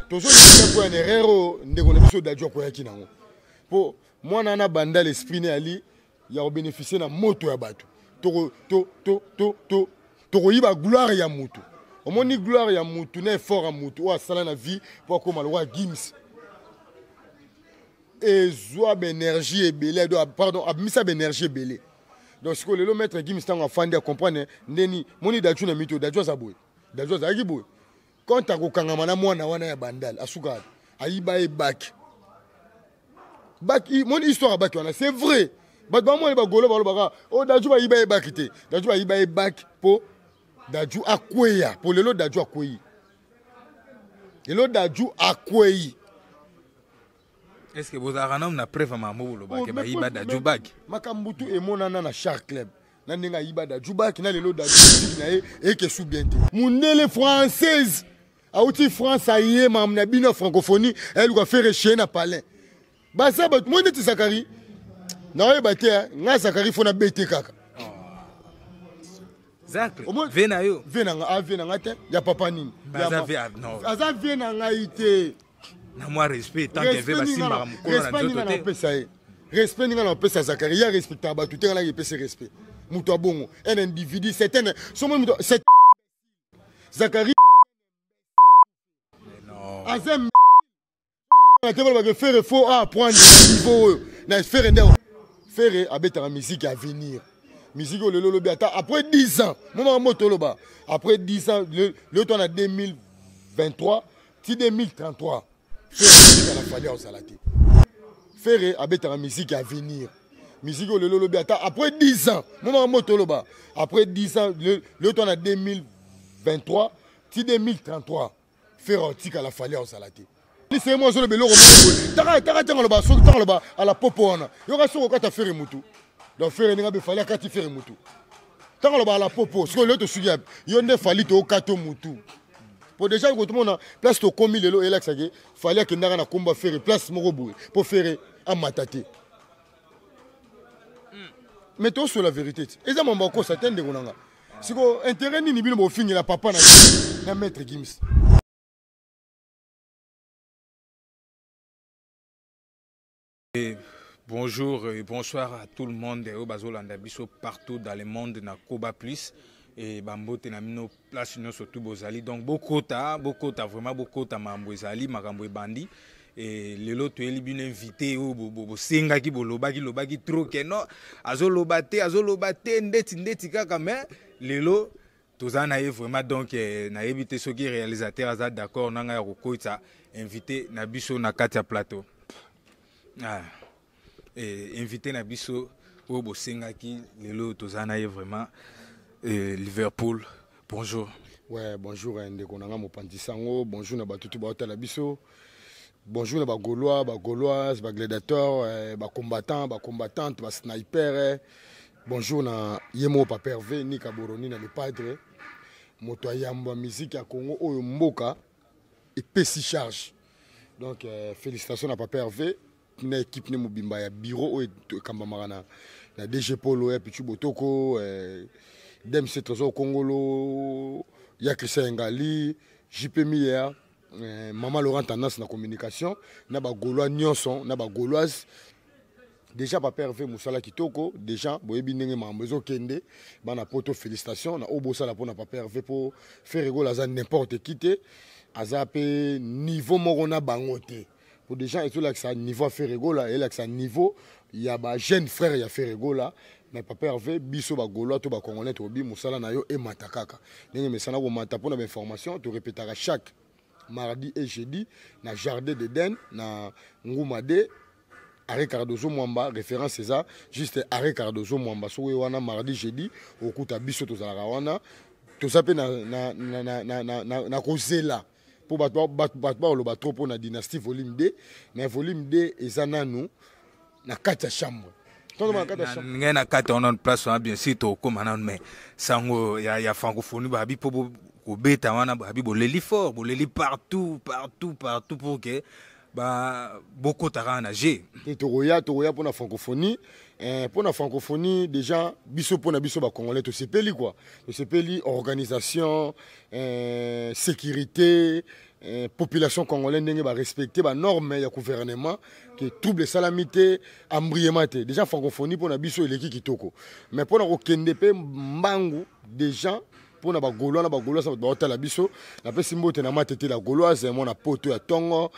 Tozolinga mpo ya na erreur oyo ndeko na biso Dadju akweyaki nango. Mpo mwana wana banda l'esprit ne ali ya kobénéficie na moto ya bato. Tokoyiba gloire ya motu. Omoni gloire ya motu na effort ya motu oyo asala na vie mpo akóma lokola Gims. Ezwa baénergie ebele, pardon, abimisa baénergie ebele. Donc sikoyo lelo maître Gims ntango afandi acomprendre ndeni moni Dadju na mito. Dadju aza boye, Dadju azalaki boye. Quand akokangama na mwana wana ya Bandal, asuka ayiba ye baki baki. Moni histoire ya baki wana, c'est vrai. Bato bamoni bagolo balobaka o oh, Dadju bayiba ye baki te. Dadju bayiba ye baki mpo Dadju akweya. Mpo lelo Dadju akweyi, lelo Dadju akweyi. Est ce que bozalaka nanu na preuve ya makambo bolobaka bayiba Dadju baki? Makambo tu emonana na Char Club na ndenge ayiba Dadju baki na lelo Dadju musique na ye ekesu bien te. Mundele française auti France, aye makambo na bino ya francophonie, ayeluka faire chie na palin. Baza bato moi neti Zakari, naoyeba te. Nga Zakari fo nabete kaka. Zacle, ve na yo. Ve na nga, ave na nga te ya papa nini. Aza vie na ngai te. Na mwa respect, tant que ve basimbaka mokolo na nzoto te. Napesa ye respect ndinga napesa Zakari. Ye respectaka bato te, nga naki epesi respect. Moto abongo, un individu, c'est un somo moto, c'est Zakari aza na te. Balobaka Ferre faut apprendre niveau oyo na Ferre nde Ferre abetaka musique ya avenir, musique oyo lelo olobi ata après 10 ans momaka moto oloba après 10 ans. Lelo to na 2023 ti 2033, Ferre abetaka na Fally akozala te. Ferre abetaka musique ya avenir, musique oyo lelo olobi ata après 10 ans momaka moto oloba après 10 ans. Lelo to na 2023 ti 2033, Ferre atikala Fally akozala te. Se mo azoloba eloko moko boye, taka taka ntango aloba, soki ntango aloba ala popo wana, yoka soki okata Ferre mutu. Donc Ferre ndenge abe Fally akati Ferre mutu ntango aloba ala popo. Sikoyo lelo tosuki yapi? Yo nde Fally tookata mutu po déjà kotomona place tokomi lelo elakisaki Fally akendaka na komba Ferre place moko boye mpo Ferre amata te. Mais tosola vérité ti eza mambo akosa te, ndeko na nga. Siko intérêt nini bino bofingela papa na na maître Gims? Et bonjour et bonsoir à tout le monde oyo bazolanda biso partout dans le monde na Koba Plus et bambote na bino place nyonso tu bozali. Donc bokota, bokota vraiment, bokota, makambo ezali, makambo ebandi. E lelo toyeli bino invité oyo bosengaki, bolobaki lobaki trop ke non, azoloba te, azoloba te, ndeti ndeti kaka. Mais lelo toza na ye vraiment. Donc nayebi te soki réalisateur aza d'accord na ngai ya kokoyisa invité na biso na kati ya plateau. Ah. Invité na biso oyo bosengaki, lelo toza na ye vraiment. Liverpool, bonjour. Ouais, bonjour ndeko na nga mopanzi sango. Bonjour na bato tu baotala biso. Bonjour na bagaulois, bagauloise, bagladiateur, bacombattant, bacombattante, basniper. Bonjour na ye moko papa Hervé Nika Boroni na le padre, moto ayamba musique ya Congo oyo mboka epesi charge. Donc félicitations na papa Hervé na équipe ne mobimba ya bureau oyo ekambamaka na DG Polo ya Pichu Botoko, DMC Trésor Kongolo ya Christian Engali, JP Mier, Mama Laurent Tendance na communication, na bagaulois nyonso na bagauloise. Déjà papa Hervé, mosala kitoko. Déjà boyebi ndenge makambo ezokende bana poto. Félicitation na oyo bosala mpona papa Hervé, mpo Ferre Gola aza n'importe qui te, aza mpe niveau moko na bango te. Po déjà ezolakisa niveau ya Ferre Gola, elakisa niveau ya bajeune frère ya Ferre Gola. Mais papa Hervé, biso bagaulois to bacongolais tokobi mosala na yo emata kaka ndenge mesana komata. Mpona bainformation, torepetaka chaque mardi et jeudi na Jardin d'Eden na Nguma de arrêt Cardozo Mwamba. Référence eza juste arrêt Cardozo Mwamba. Soki wana mardi, jeudi, okuta biso tozalaka wana. Toza mpe na kozela mpo bato bakoloba trop mpo na Dynastie volume 2, mais volume 2 eza nanu na kati ya chambre. Ngai na kati wana place wana, bien sûr tokóma nanu. Mais sango ya francophonie, babi mpo kobeta wana, babi boleli fort, boleli partout, partout, partout pour que bokota kaka na g. Te, tokoya, tokoya mpona francophonie. Mpona francophonie déjà biso, mpona biso bacongolais tosepeli quoi, tosepeli organisation, sécurité. Population congolais ndenge barespecte banorme ya gouvernement, ke trouble esalami te, embrouillement te. Déjà francophonie mpo na biso eleki kitoko, mais mpo na kokende mpe mbangu déjà mpo na bagaulois na bagauloise, bato baotala biso, napesi mbote na Matete la Gauloise, mwana poto ya ntongo,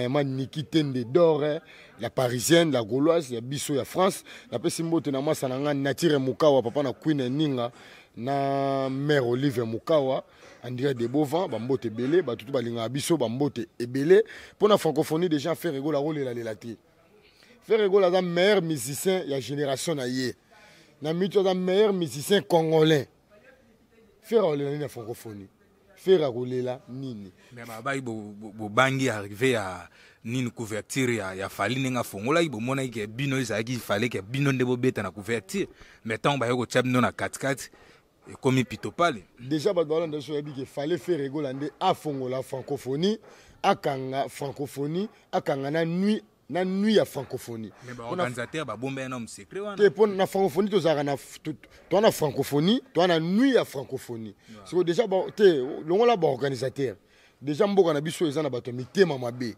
ma Niki Tende d'or, la Parisienne, la Gauloise ya biso ya France. Napesi mbote na mwasa na nga Natire Mukawa, papa na Queen Ninga na mare Olive Mukawa, André de Bovan. Bambote ebele, bato tu balingaka biso, bambote ebele. Mpo na francophonie, déjà Ferre Gola akolelalela te. Ferre Gola aza meilleur musicien ya génération na ye na mito, aza meilleur musicien congolais. Ferre akolela nini na francophonie? Ferre akolela nini? Mais babai bobangi arrivé ya nini, couverture ya Fally, ndenge afongolaki, bomonaki ke bino ezalaki fallait ke bino nde bobeta na couverture, mais ntango baye kotia bino na katikati, ekomi pitopale. Déjà bato balanda biso, oyebi ke fallait Ferre Gola nde afongola francophonie, akanga francophonie, akanga na nuit ya francophonie. Mais baorganisateur babomba ye na secret wana. Te, mpo na francophonie tozalaka na toa na francophonie, toa na nuit ya francophonie. Siko déjà te, longola baorganisateur, déjà mboka na biso eza na bato ya mitema mabe.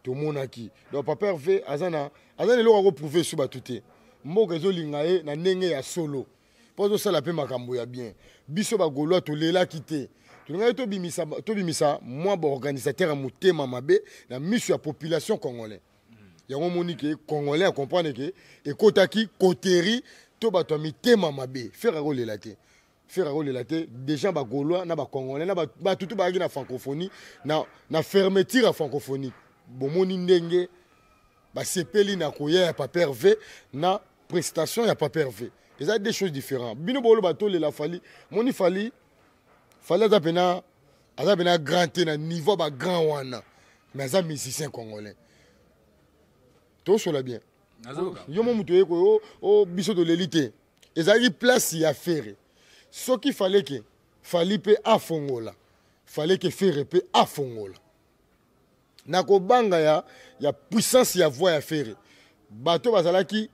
Tomonaki donc papa Hervé aza na eloko akoprouve so bato te. Mboka ezolinga ye na ndenge ya solo, mpo azosala mpe makambo ya bien. Biso bagaulois tolelaki te, tolingaki tobimisa mwa baorganisateur ya motema mabe na miso ya population congolais. Yango omoni ke congolais acomprendre ke ekotaki coterie to bato ya mitema mabe. Ferre akolela te, Ferre akolela te. Déjà bagaulois na bacongolais na bato tu bayaki na francophonie, na fermeture ya francophonie, bomoni ndenge basepeli na koya ya papa Hervé na prestation ya papa Hervé. Eza deux choses différentes. Bino boloba tolela Fally, moni Fally, Fally aza pena grand te na niveau bagrand wana, mais aza musicien congolais. Tosola bien. Yo mo moto oyeko o biso toleli te, ezalaki place ya Ferre. Soki fallait ke Fally mpe afongola, fallait ke Ferre mpe afongola. Na kobanga ya puissance ya voix ya Ferre, bato bazalaki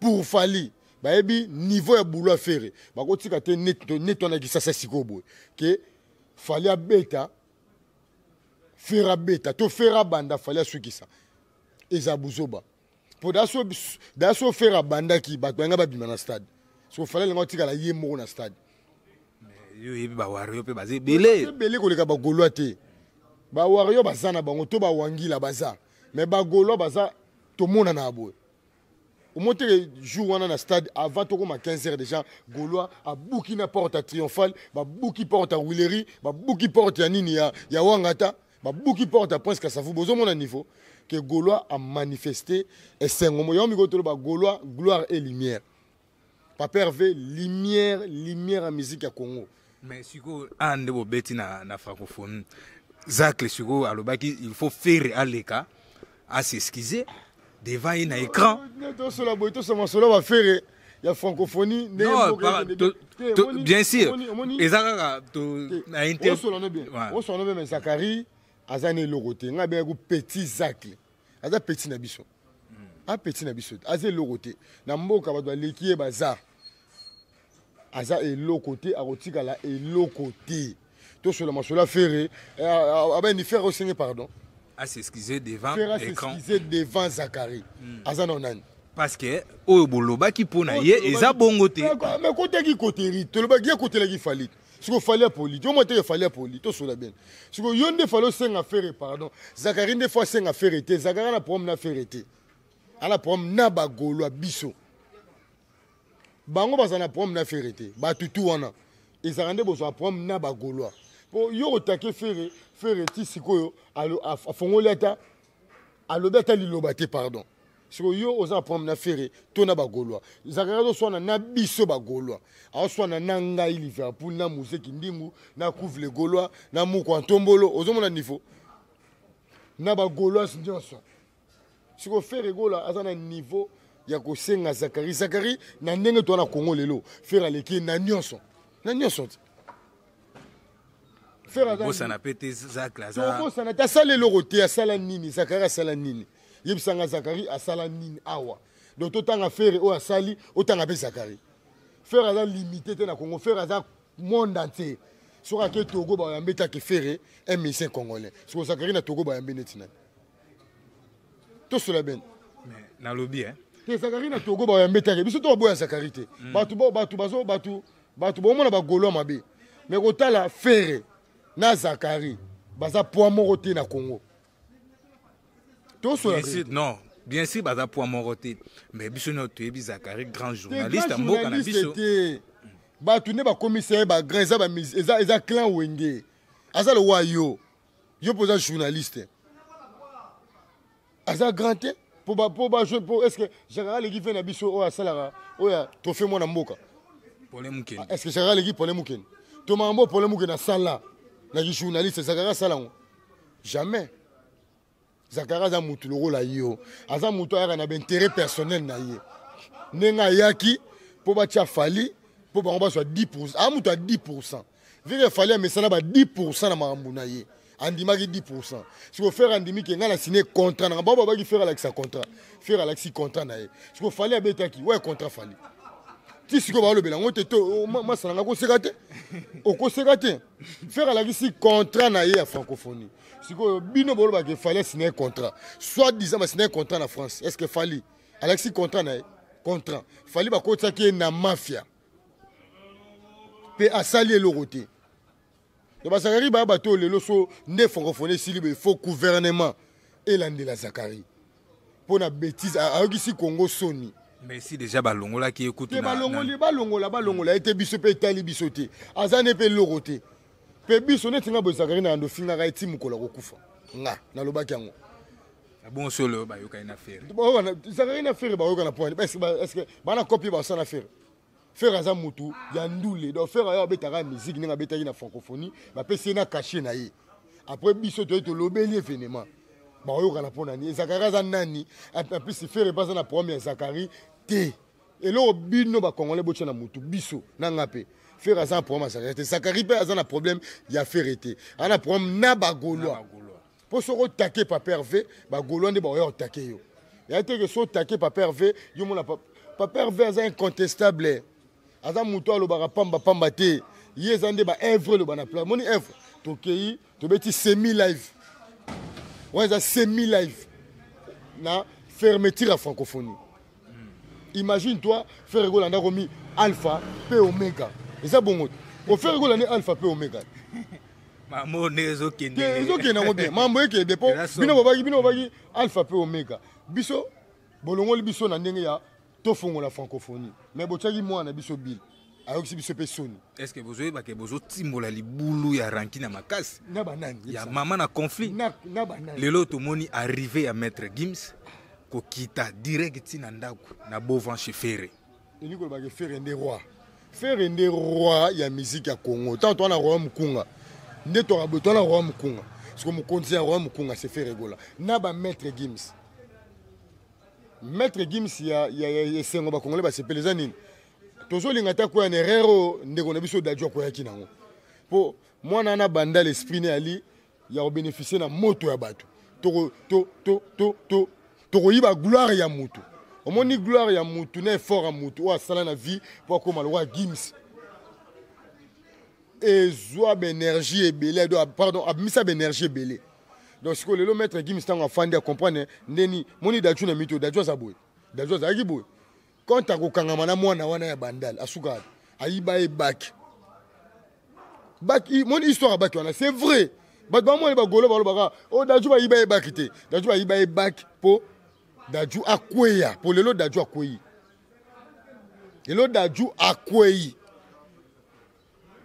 pour Fally bayebi niveau ya boulot ya Ferre, bakotika te net wana Kisasa. Sikoyo boye ke Fally abeta, Ferre abeta, to Ferre abanda, Fally asukisa, eza buzoba. Mpo da so Ferre abandaki, bato balinga babima na stade. Siko Fally alinga otikala ye moko na stade. Yo oyebi bawario mpe baza ebele. Ebele koleka bagaulois te. Bawario baza na bango to bawangila baza, mais bagaulois baza tomonana ya boye. Omoni teke jour wana na stade, avant tokoma 15 heures, déjà gaulois abuki na porte ya Triomphale, babuki porte ya Huilerie, babuki porte ya nini ya Wangata, babuki porte ya Prince Kasavu. Bozomona niveau ke gaulois amanifeste esengo mo yango mikolo. Toloba gaulois, gloire et lumière. Papa Hervé, lumière, lumière ya musique ya Congo. Mais sikoyo a nde bobeti na francophonie, Zacle sikoyo alobaki il faut Ferre aleka as'excuse devant ye na écran. Tosola boye, tosoma solo baFerre ya francophonie. Non, bien sûr, eza kaka na osola bien, osola bien. Mais Zakari aza na eloko te. Ngai abengaki petit Zacle, aza petit na biso, apeti na biso te, aza eloko te na mboka. Bato baleki ye baza, aza eloko te, akotikala eloko te. Tosola masolo ya Ferre, abeni Ferre osenge pardon. A s'excuser devant Ferre écran, s'excuser devant Zakari. Aza na nani? Parce que oyo bolobaki mpo na ye eza bongo te. Mais kotaki koteri, tolobaki ye kotelaki Fally. Siko Fally apoli te, omoi teke Fally apoli. Tosola bien. Siko yo nde Fally osenga Ferre pardon, Zakari nde fo asenga Ferre te. Zakari ana problème na Ferre te, ana problème na bagaulois. Biso bango baza na problème na Ferre te. Batutu wana ezalaka nde bozwa problème na bagaulois, mpo yo kotake Ferre. Ferre ti sikoyo afongoli ata alobi ata liloba te pardon. Sikoyo yo oza na problème na Ferre to na bagaulois? Zakari azoswana na biso bagaulois, aoswana na ngai Liverpool, na Muzeki Ndingu, na Couvre le Gaulois, na Mukwa Ntombolo. Ozomona niveau na bagaulois nyonso. Sikoyo Ferre Gola aza na niveau ya kosenga Zakari? Zakari, na ndenge toa na Congo lelo, Ferre aleki ye na nyonso, na nyonso te. Bosana mpe te Zacle aza tobosana te. Asala eloko te. Asala nini? Zakari asala nini? Yebisanga, Zakari asala nini awa? Donc totanga Ferre oyo asali, otanga mpe Zakari. Ferre aza limité te na Congo, Ferre aza monde entier. Soki ake Togo, bayambe te ake Ferre un musicien congolais. Soki Zakari na Togo, bayambe neti nani? Tosola bene. Nalobi eh? Te, Zakari na Togo bayambe te ake biso to baboya Zakari te. Bato bato bazo bato bato bomona bagaulois mabe, mais kotala Ferre na Zakari baza poids moko te na Congo. Tosola. Non, bien sûr baza poids moko te, mais biso nyonso toyebi Zakari grand journaliste ya mboka na biso. Te, bato nde bakomisa ye bagrand. Eza clan Wenge. Aza lowa yo, yo mpo oza journaliste, aza grand te po bajouer po est ce que Zakari aleki ve na biso oyo asalaka oyo ya trophée mwana mboka? Pole Mukeni. Est ce que Zakari aleki Pole Mukeni? To makambo Pole Mukeni asala na journaliste, Zakari asala yango jamais. Zakari aza mutu lokola yo, aza mutu ayaka na baintérêt personnel na ye. Ndenge ayaki mpo batia Fally, mpo bango bazwa 10, aa mutu ya 10. Vike Fally amesana ba 10 na makambo na ye, andimaki 10. Siko Ferre andimi ke ngai na signé contrat nanga. Bao babaki Ferre alakisa contrat, Ferre alakisi contrat na ye. Siko Fally abetaki oya contrat Fally ti sikoyo balobela yango te. To masala nga koseka te, okoseka te. Ferre alakisi contrat na ye ya francophonie. Sikoyo bino bolobaka Fally asigné contrat, soit disant basigné contrat na France. Est ce que Fally alakisi contrat na ye? Contrat Fally, bakotisaki ye na mafia mpe asali eloko te. To bazakari baya bato oyo lelo so nde francophonie esili boye, faut gouvernement elandela Zakari mpo na bétise ayokisi Congo soni. Mais si déjà balongolaki ye kutu. Te, balongoli, balongola, balongola ye te. Biso mpe etali biso te, aza ne mpe eloko te. Mpe biso neti nga boye, Zakari na yando ofingaka ye ti mokolo akokufa. Nga nalobaki yango. Bon, solo bayokani na Ferre. Zakari na Ferre bayokana po est ce que bana copie basala Ferre? Ferre aza mutu ya ndule. Donc Ferre ayo abetaka musique ndenge abetaki na francophonie, bapesi ye na cachet na ye. Après biso toye tolobeli événement, baoyokana mpo na nini? Zakari aza nani? En plus Ferre mpe aza na problème ya Zakari te. Eloko bino bacongolais botya na mutu, biso na nga mpe, Ferre aza na problème ya Zakari te, Zakari mpe aza na problème ya Ferre te, aza na problème na bagaulois. Mpo soki otake Papa Herve, bagaulois nde baoya otake yo. Ya te ke so otake Papa Herve, yo mona Papa Herve aza incontestable, aza moto alobaka pamba pamba te. Ye eza nde baœuvre eloba na place. Moni œuvre tokei tobeti semi live wana, eza semi live na fermeture ya francophonie. Imagine toi, Ferre Gola komi alpha pe omega, eza bongo te? Oferre Gola nde alpha pe omega. Mambo nde ezokende. Ezokende yango bien, mambo ekende mpo bino babaki alpha pe omega. Biso bolongoli biso na ndenge ya tofongola francophonie, mais botiaki mwana biso bile, ayokisi biso mpe soni. Est ce que bozoyebake bozotimbola libulu ya ranki na makasi? Na banani? Ya mama na conflit. Na banani? Lelo tomoni arrivé ya maître Gims kokita direct ntina ndako na Bovan chez Ferre. Elingi kolobaka Ferre nde roi, Ferre nde roi ya musique ya Congo. Ntango toza na roi Mokunga nde toka toza na roi Mokunga. Siko mokonzi ya roi Mokunga, c'est Ferre Gola na bamaître Gims. Maître Gims ya esengo, bakongole basepele. Eza nini tozolinga te akwea na erreur oyo ndeko na biso Dadju akweyaki nango? Mpo mwana wana banda l'esprit ne ali ya kobénéficie na moto ya bato, tokoyiba gloire ya mutu. Omoni gloire ya mutu na effort ya mutu oyo asala na vie mpo akóma lokola Gims, ezwa baénergie ebele, pardon, abimisa baénergie ebele. Donc sikoyo lelo maître Gims ntango afandi acomprendre ndeni moni Dadju na mito. Dadju aza boye, Dadju azalaki boye. Quand akokangama na mwana wana ya Bandal, asukaka ayiba ye baki baki. Moni histoire ya baki wana, c'est vrai. Bato bamoni bagolo balobaka o oh, Dadju bayiba ye baki te. Dadju bayiba ye baki mpo Dadju akweya. Mpo lelo Dadju akweyi, lelo Dadju akweyi.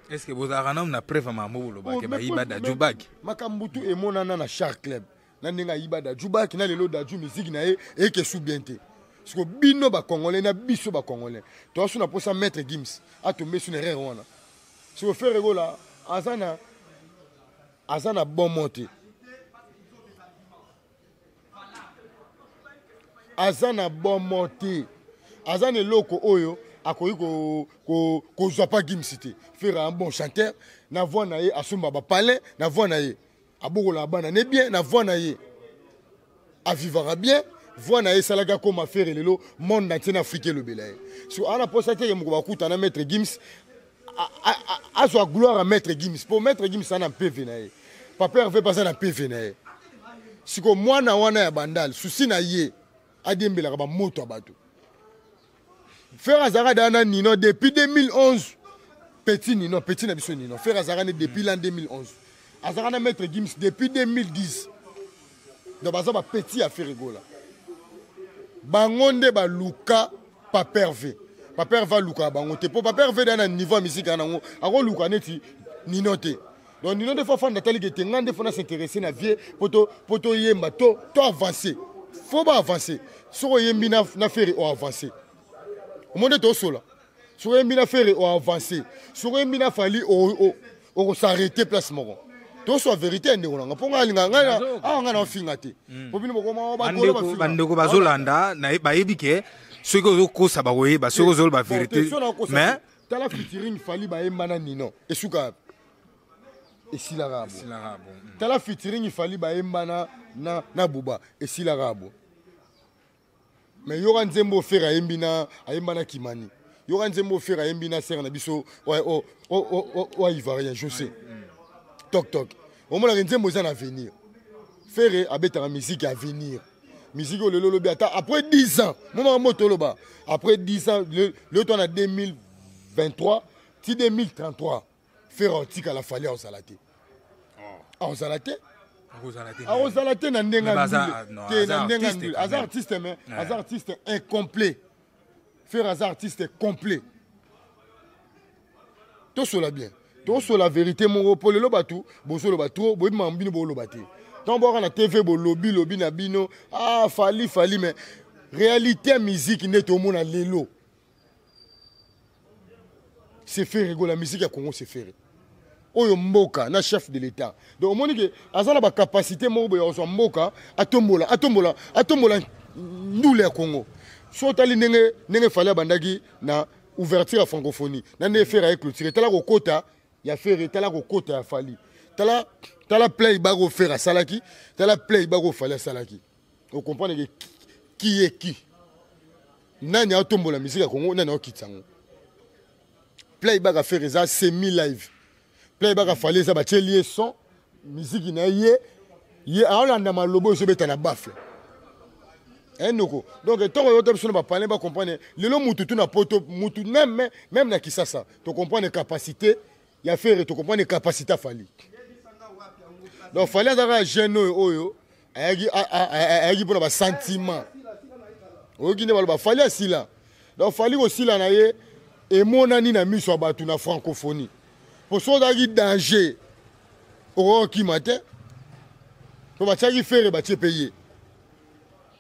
Est ce que bozalaka nanu na preuve ya makambo bolobake bayiba Dadju baki? Makambo tu emonana na Char Club na ndenge ayiba Dadju baki na lelo Dadju musique na ye ekesu bien te. Siko bino bacongolais na biso bacongolais toasu na mposa maître Gims atombe su na erreur wana. Siko Ferre Gola aza na bon mot te, aza na bon mot te, aza na eloko oyo akoki kozwa pa Gims te. Ferre un bon chanteur na voix na ye, asomba bapalin na voix na ye, abokolaka bana ne bien na voix na ye, avivaka bien. Voix na ye esalaki akóma Ferre lelo monde entier na Afrique elobela ye. So ana mposa teke moko bakuta na maître Gims. Azwa gloire ya Maître Gims, mpo Maître Gims aza na mpeve na ye, Papa Herve mpe aza na mpeve na ye. Siko mwana wana ya Bandal, susi na ye adiembelaka bamoto ya bato. Ferre azalaka daa na Nino depuis 2011. Petit Nino, petit na biso Nino, Ferre azalaka ne depuis l'an 2011, azalaka na Maître Gims depuis 2010. Donc baza bapetit ya Ferre Gola. Bango nde baluka Papa Herve. Papa Herve alukaka bango te, mpo Papa Herve daa na niveau ya misika yango, akoluka neti Nino te. Donc Nino nde faut afanda, ataliki ete nga nde faut na s'intéresser na vie po toyemba, to avancer. Faut ba avancer. Soki oyembi na Ferre, oavance. Omo nde tosola. Soki oyembi na Ferre, oavance. Soki oyembi na Fally, okosarrete place moko. Toswa vérité ya ndeko nanga, mpo ngai alinga ngai awa, ngai naofinga te, po bino bokoma. Bandeko bazolanda, bayebi ke soki ozokosa bakoyeba, soki ozoloba vérité, mais Tala featuring Fally bayemba na Nino, esuka esilaka bo. Tala featuring Fally bayemba na Buba, esilaka bo. Mais yoka nzembo Ferre ayembi na, ayemba na Kimani. Yoka nzembo Ferre ayembi na sere na biso wa Ivoirien José Tok Tok. Omonaka nzembo eza na avenir. Ferre abetaka musique ya avenir, musique oyo lelo olobi, ata après 10 ans, momaka moto oloba après 10 ans. Lelo to na 2023 ti 2033, Ferre otikala, Fally aozala te, aozala te, akozala te na ndenge te, na ndenge aza artiste, mais aza artiste incomplet. Ferre aza artiste complet. Tosola bien, tosola vérité moko, mpo lelo bato bozoloba trop, boyebi makambo bino boloba te. Ntango boyaka na TV, bolobi lobi na bino, ah, Fally, Fally, mais réalité ya musique nde tomona lelo, c'est Ferre Gola. Musique ya Congo, c'est Ferre oyo mboka na chef de l'État. Donc omoni ke aza na bacapacité moko boye ya kozwa mboka, atombola, atombola, atombola ndule ya Congo. So otali ndenge Fally abandaki na ouverture ya francophonie na ndenge Ferre aye clôture, tala kokota ya Ferre, tala kokota ya Fally, tala, tala play bako Ferre asalaki, tala play bako Fally asalaki, ocomprendre ke qui est qui, nani atombola musique ya Congo, nani aokitisa yango. Playback ya Ferre eza semi live, playback ya Fally eza batieli ye son, musique na ye, ye aolanda maloba oyo ezobeta na baffle noko. Donc ntongo oyota biso na bapalin, bacomprendre lelo mutu tu na poto, mutu même na Kisasa, tocomprendre capacité ya Ferre, tocomprendre capacité ya Fally. Donc Fally azalaka jeune oyo ayaki mpona basentiment. Oyoki nde baloba Fally asila. Donc Fally kosila na ye emonani na miso ya bato na francophonie, po soki ozalaki danger, okokokima te, po batiaki Ferre, batie mpe ye.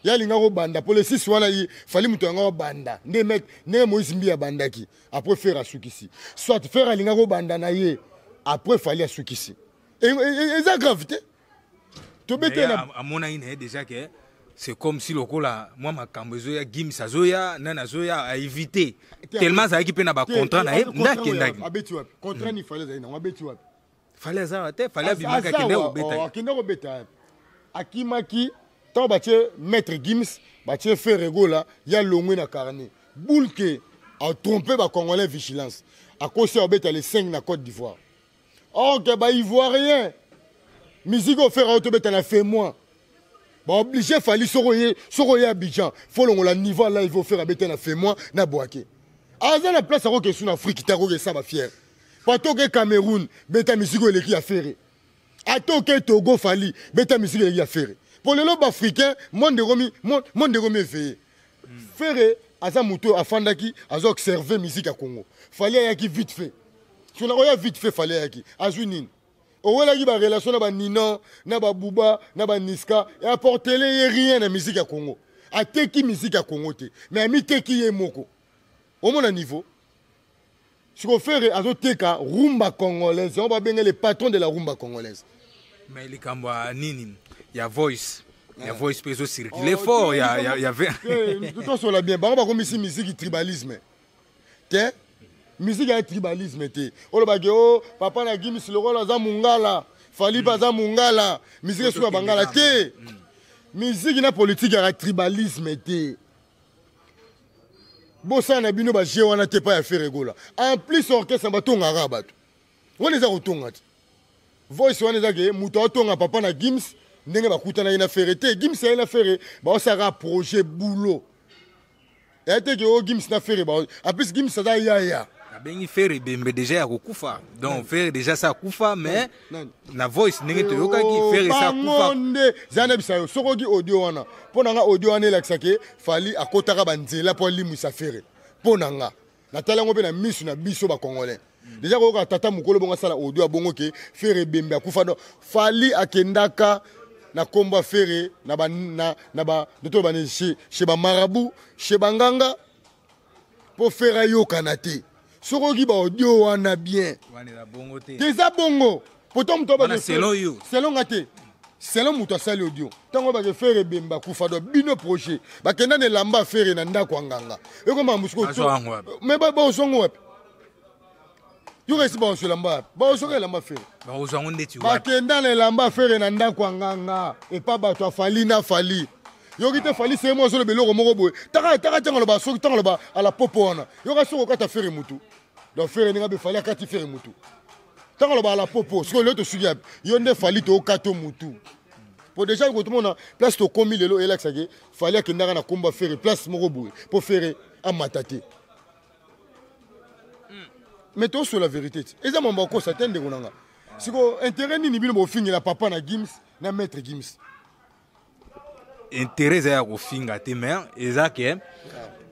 Ye alinga kobanda po le 6 wana, ye Fally moto yango abanda nde ndenge Moïse Mbi abandaki, après Ferre asukisi. Soit Ferre alinga kobanda na ye, après Fally asukisi, eza grave te. Tobete amonaki na ye déjà ke c'est comme si lokola mwa makambo ezoya, Gims azoya, nani azoya, aévite tellement azalaki mpe na bacontrat na ye nde akendaki. Abeti wapi contrat ni Fally azali nango? Abeti wapi? Fally aza te. Fally abimaki, akende kobeta. Akende kobeta, akimaki. Ntango batie Maître Gims, batie Ferre Gola, ya longwe na carnet boulke, atrompe bacongolais. Vigilance akosi, abeta le 5 na Côte d'Ivoire. Or ke baivoirien, musique oyo Ferre oyo tobeta na fait moi baoblige Fally. Soki oye Abidjan, faut longola niveau ya live oFerre abeta na fait moi na Bouaké. Aza na place akoke su na Afrique te, akoke esa bafiere po ata oke Cameroun, beta musique oyo eleki ya Ferre. Ata oke Togo, Fally beta musique eleki ya Ferre, po lelo baafricain, monde ekomi éveillé. Ferre aza motu oyo afandaki, aza observe musique ya Congo. Fally ayaki vite fait. Sona oya vite fait, Fally ayaki, azwi nini? Owelaki barelation na banino, na babuba, na baniska, eapportele ye rien na musique ya Congo. Ateki musique ya Congo te, mais amiteki ye moko. Omona niveau siko Ferre azoteka rumba congolaise, yango babenge le patron de la rumba congolaise. Mais likambo ya nini, ya voice, ya voice mpe ezocircule fort ya Tosola bien, bango bakomisi musique tribalisme te. Musique ya tribalisme te. Olobaki o papa na Gims lokola aza mongala, Fally mpe aza mongala, musique esuka bangala te. Musique na politique yaka tribalisme te. Bosala na bino ba jeu wana te pa ya Ferre Gola. En plus orchestre batongaka bato. Wana eza kotonga te. Voice wana eza ke moto atonga papa na Gims ndenge bakutanaki na Ferre te. Gims aye na Ferre baosalaka projet boulot. Ya te ke o Gims na Ferre ba en plus Gims aza yaya. Abengi Ferre ebembe déjà ya kokufa. Donc Ferre déjà sa kufa mais na voice ndenge toyokaki Ferre sa kufa. Nde zana bisa yo soki audio wana mpo na nga audio wana elakisa ke Fally akotaka banzela mpo alimwisa Ferre. Mpo na nga natali yango mpe na misu na biso ba congolais. Déjà koyoka tata mokolo bongo asala audio abongo ke Ferre ebembe akufa. Donc Fally akendaka na kombo ya Ferre na ba na, na ba ndoto ba chez, chez ba marabout, chez banganga mpo Ferre ayokana te. Soki oyoki ba audio wana bien. Wana eza bongo te. Eza bongo. Pourtant moto wana selon yo. Selon nga te. Selon moto asali audio. Tango ba Ferre ebembe akufa do bino projet. Bakenda na elamba Ferre na ndako ya nganga. Ekoma musuko. Bazwa yango wapi? Mais ba bazwa yango wapi? Yo kasi ba ozwa elamba wapi? Ba ozwa elamba Ferre. Ba ozwa yango ndeti wapi? Bakenda na elamba Ferre na ndako ya nganga. Epa bato ya Fally na Fally. Yoki te Fally c'est moi zolo beloko moko boye. Taka taka tango loba soki tango loba ala popo wana. Yoka soko kata Ferre mutu. Donc Ferre ninga be Fally akati Ferre mutu. Tango loba ala popo, siko lelo tosuki yapi? Yo nde Fally to kato mutu. Po déjà ko tomona place to komi lelo elakisake Fally akendaka na komba Ferre place moko boye. Po Ferre amata te. Mais to sur la vérité. Eza mambo kosa te ndeko nanga. Siko intérêt nini bino bofingela papa na Gims na maître Gims. Intérêt eza ya kofinga te mais eza ke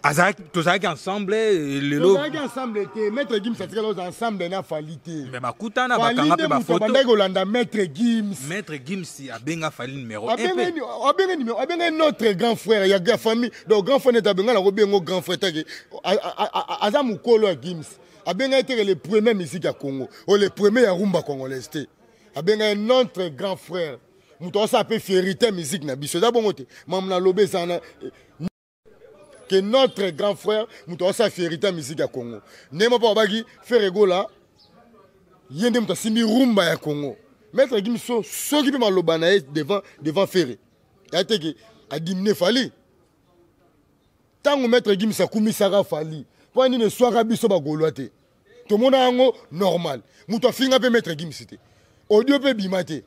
azalaki tozalaki ensemble lelo tozalaki ensemble te maître Gims atikala oza ensemble na Fally te mais bakutana bakanga pe ba photo bandaki kolanda maître Gims. Maître Gims abenga Fally numéro 1 abenga abenga numéro abenga notre grand frère ya ya famille donc grand frère neta abenga na kobenga grand frère take aza mukolo ya Gims abenga ete le premier musique ya Congo o le premier ya rumba congolaise te abenga notre grand frère moto asala pe fierté musique na biso eza bongo te mamu na lobe eza na que notre grand frère moto asala fierté musique ya Congo ndenge moko babaki Ferre Gola ye nde moto asimbi rumba ya Congo maître Gims so soki pe maloba na ye devant Ferre ya te ke adimine Fally. Tango maître Gims akumisaka Fally po nini eswaka biso ba Gaulois te tomona yango normal moto afinga pe maître Gims te audio pe bima te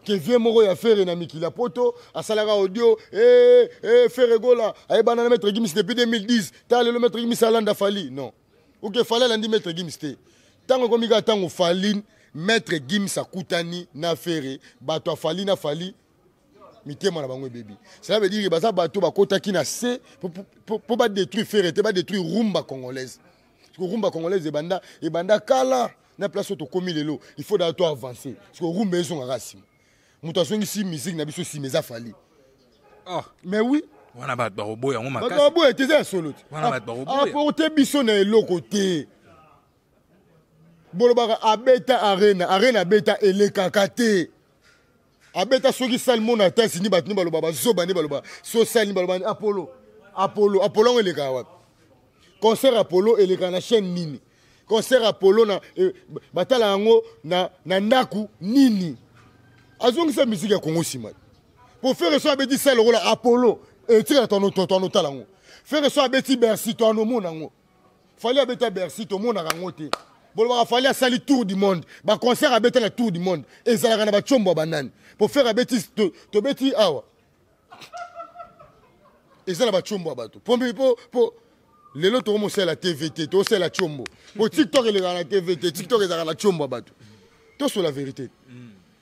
ke vieux moko ya Ferre na mikili ya poto asalaka audio eh, eh, Ferre Gola ayebana na maître Gims depuis 2010 ta lelo maître Gims alanda Fally non oke Fally alandi maître Gims te tango ekomi kaka tango Fally maître Gims akutani na Ferre bato ya Fally na Fally mitema na bango ebebi. Cela veut dire que baza bato bakotaki na se po ba détruire Ferre te, ba détruire rumba congolaise. Parce que rumba congolaise ebanda, ebanda kala na place oyo tokomi lelo, il faut d'abord to avancer. Parce que rumba ezongaka nsima. Moto azongisi musique na biso nsima eza Fally. Oh. Mais oui. Wana bato bakoboya yango makasi. Bato bakoboya te, eza ya solo te. Wana bato bakoboya. Apporter biso na eloko te. Bolobaka abeta arena, arena abeta elekaka te. Abeta soki salmon na tasi ni bato ni baloba bazoba ni baloba so sali ni baloba ni Apollo. Apollo, Apollo ngo elekaka wapi? Concert Apollo elekaka na chaîne nini? Concert Apollo na batala yango na ndaku nini? Azongisa musique ya Congo nsima. Pour faire so abeti sale lokola Apollo, etikala tono tono tala yango. Faire so abeti Bercy tono mona yango. Fally abeta Bercy tomonaka yango te. Bolobaka Fally asali tour du monde. Ba concert abeta na tour du monde. Ezalaka na ba tchombo ya banani. Pour faire abeti tobeti awa. Ezala ba tchombo ya bato. Po po po lelo to mosala TVT, to sala tchombo. Po TikTok eleka na TVT, TikTok ezalaka na tchombo ya bato. To sur la vérité.